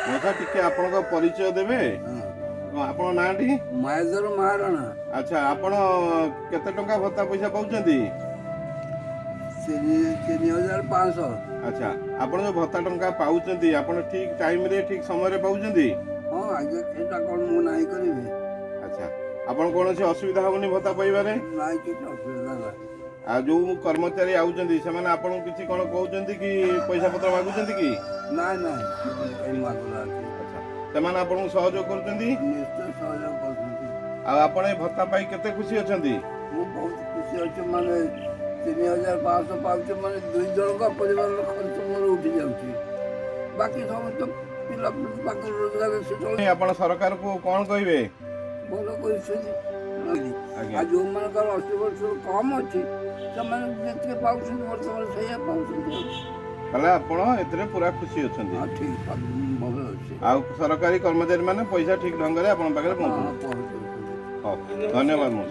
ମଉସା, ଟିକେ ଆପଣଙ୍କ ପରିଚୟ ଦେବେ? ହଁ। ଆପଣଙ୍କ ନାଁଟି? ମାୟାଧର ମହାରଣା। ଆଚ୍ଛା, ଆପଣ କେତେ ଟଙ୍କା ଭତ୍ତା ପଇସା ପାଉଛନ୍ତି? 3500। ଆଚ୍ଛା, ଆପଣ ଯୋଉ ଭତ୍ତା ଟଙ୍କା ପାଉଛନ୍ତି, ଆପଣ ଠିକ ଟାଇମରେ, ଠିକ ସମୟରେ ପାଉଛନ୍ତି? ହଁ ଆଜ୍ଞା, ସେଇଟା କ'ଣ ମୁଁ ନାହିଁ କରିବି? ଆଚ୍ଛା, ଆପଣ କୌଣସି ଅସୁବିଧା ହଉନି ଭତ୍ତା ପାଇବାରେ? ନାଇଁ, କିଛି ଅସୁବିଧା ନାହିଁ। ଆଉ ଯୋଉ କର୍ମଚାରୀ ଆଉଛନ୍ତି, ସେମାନେ ଆପଣଙ୍କୁ କିଛି କ'ଣ କହୁଛନ୍ତି କି? ପଇସା ପତ୍ର ମାଗୁଛନ୍ତି କି? ନାଇଁ, ସେମାନେ କାହିଁ ମାଗୁନାହାନ୍ତି। ଆଚ୍ଛା, ସେମାନେ ଆପଣଙ୍କୁ ସହଯୋଗ କରୁଛନ୍ତି? ନିଶ୍ଚୟ ସହଯୋଗ କରୁଛନ୍ତି। ଆଉ ଆପଣ ଏ ଭତ୍ତା ପାଇ କେତେ ଖୁସି ଅଛନ୍ତି? ମୁଁ ବହୁତ ଖୁସି ଅଛି। ମାନେ 3500 ପାଉଛି, ମାନେ ଦୁଇ ଜଣଙ୍କ ପରିବାରର ଖର୍ଚ୍ଚ ମୋର ଉଠି ଯାଉଛି। ବାକି ସମସ୍ତ ପିଲା ପାଖରୁ ରୋଜଗାର ସେ ଚଳୁ। ଆପଣ ସରକାରକୁ କ'ଣ କହିବେ? ଭଲ କରିଛନ୍ତି। ଆଜ୍ଞା। ଆଉ ଯେଉଁମାନଙ୍କର 80 ବର୍ଷରୁ କମ୍ ଅଛି, ସେମାନେ ଯେତିକି ପାଉଛନ୍ତି ବର୍ତ୍ତମାନ, ସେଇଆ ପାଉଛନ୍ତି ଆଉ। ତାହେଲେ ଆପଣ ଏଥିରେ ପୁରା ଖୁସି ଅଛନ୍ତି? ହଁ, ଠିକ୍, ଭଲ ଅଛି। ଆଉ ସରକାରୀ କର୍ମଚାରୀ ମାନେ ପଇସା ଠିକ ଢଙ୍ଗରେ ଆପଣଙ୍କ ପାଖରେ ପହଞ୍ଚୁଛନ୍ତି? ପହଞ୍ଚୁଛନ୍ତି। ହଉ, ଧନ୍ୟବାଦ। ମୁଁ